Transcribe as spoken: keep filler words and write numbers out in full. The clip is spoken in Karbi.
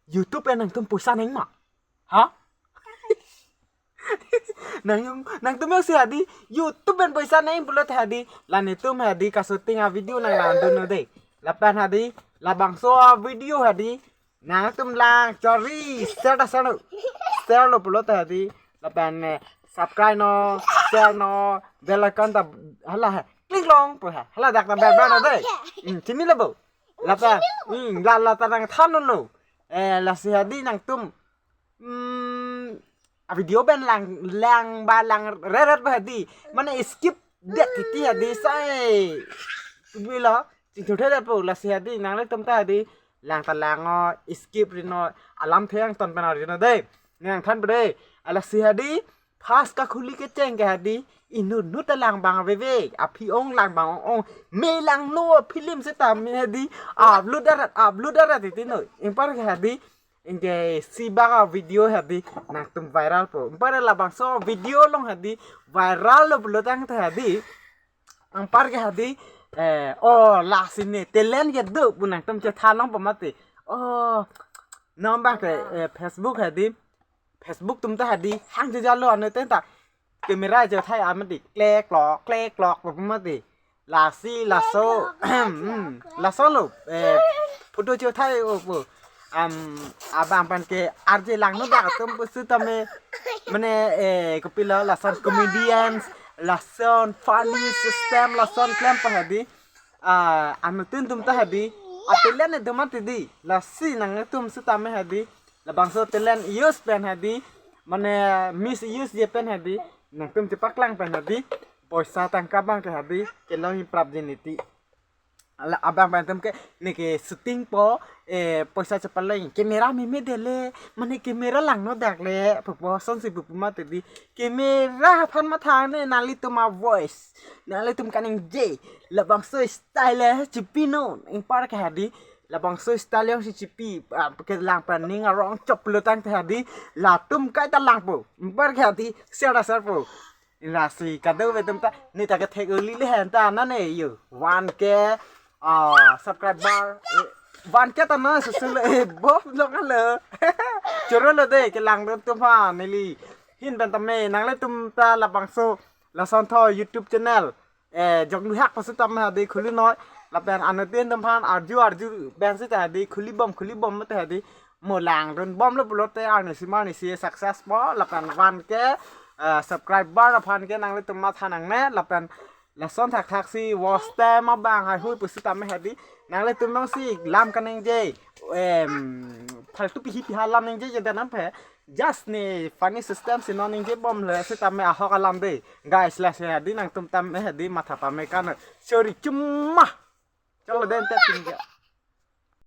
YouTube pen nangtum poisa nang ma? Ha? Nang, nangtum jongsi hadi YouTube pen poisa nang pulote hadi, la netum hadi kashooting a-video nang langdun non dei. Lapen hadi labangso a-video hadi nangtum lang chori share ta share lo. Share lo pulote hadi, lapen, eh, subscribe non, share non, bell icon ta hala he click longpo he. Hala dak ta ber ber non dei. Hmm, chinilo bo. Lapen, hmm, la la ta nangthan non lo. Eh, lasi hadi nangtum, hmm, a-video pen lang lang ba lang reret ba hadi, mane skip det titi hadi sai. Tubilo, chingthur thedet po. Lasi hadi nanglitum ta hadi lang ta lang non, skip ri non, alam theng ton pen ri non dei. Nangthanpo dei. A lasi hadi first kakhuli kecheng ke hadi inut nut ta lang abang aveve, aphi ong lang abang ong ong, me langno film setame hadi upload arat, upload arat titi non. Anpar ke hadi, anke si bak a-video hadi nangtum viral po. Anpar labangso video along hadi viral lo pulotangte hadi, anpar ke hadi, eh, oh, lasi ne talent kedo pu nangtum chethan longpo mati. Oh, non bak ke, eh, Facebook hadi, Facebook atum ta hadi hang jejalo, anut atum ta camera chethai a mati, klek klok klek klok pu mati. Lasi laso, hmm, laso lo, eh, photo chethai o pu. Am, abang pen ke R J langno dak atum pusitame, mane, eh, kopilo, lason comedians, lason funny system, lason klempo hadi. Ah, anuttin atum ta hadi, a-talent atum mati dei. Lasi nangtum setame hadi labangso talent use pen hadi, mane misuse je pen hadi, nangtum chepaklang pen hadi poisa tangka abang ke hadi kelongji prapji niti. Ala abang pen atum ke, neke shooting po, eh, poisa chepaleng, camera meme dele, mane camera langno dak le pu pu asonsi pu pu mati dei. Camera aphan matha ne, nanglitum a-voice, nanglitum kaningje, labangso style le chipi non. Anpar ke hadi labangso style jongsi chipi, ah, kelang pen ning arong chok pulotangte hadi, latum kaita langpo. Anpar ke hadi share ta share po. Lasi kadokave atum ta, ne ta kethek uli le hen ta nane yo. One K, ah, subscriber, eh, one K ta non susu le, eh, bom long alo. Choro lo dei, kelangdun atum aphan neli hin pen tame, nanglitum ta labangso lason tho YouTube channel, eh, Jokluihak pusitame hadi khuli non. Lapen anuttin atum aphan arju arju pen seta hadi khuli bom, khuli bom mate hadi, mo langdun bomlo pulote arnisi ma arnisi success po. Lapen one K, eh, subscriber aphan ke nanglitum matha nangne. Lapen lason thakthak si watch time abang haihui pusitame hadi, nanglitum jongsi lam kaningje, em, faltu pihi piha lam ningjeje dan amphe, just ne funny system si non ningje bomlo setame ahok alam dei. Guys, lasi hadi nangtum tame hadi matha pame kan. Sorry, chuma. Chalo den te tingga.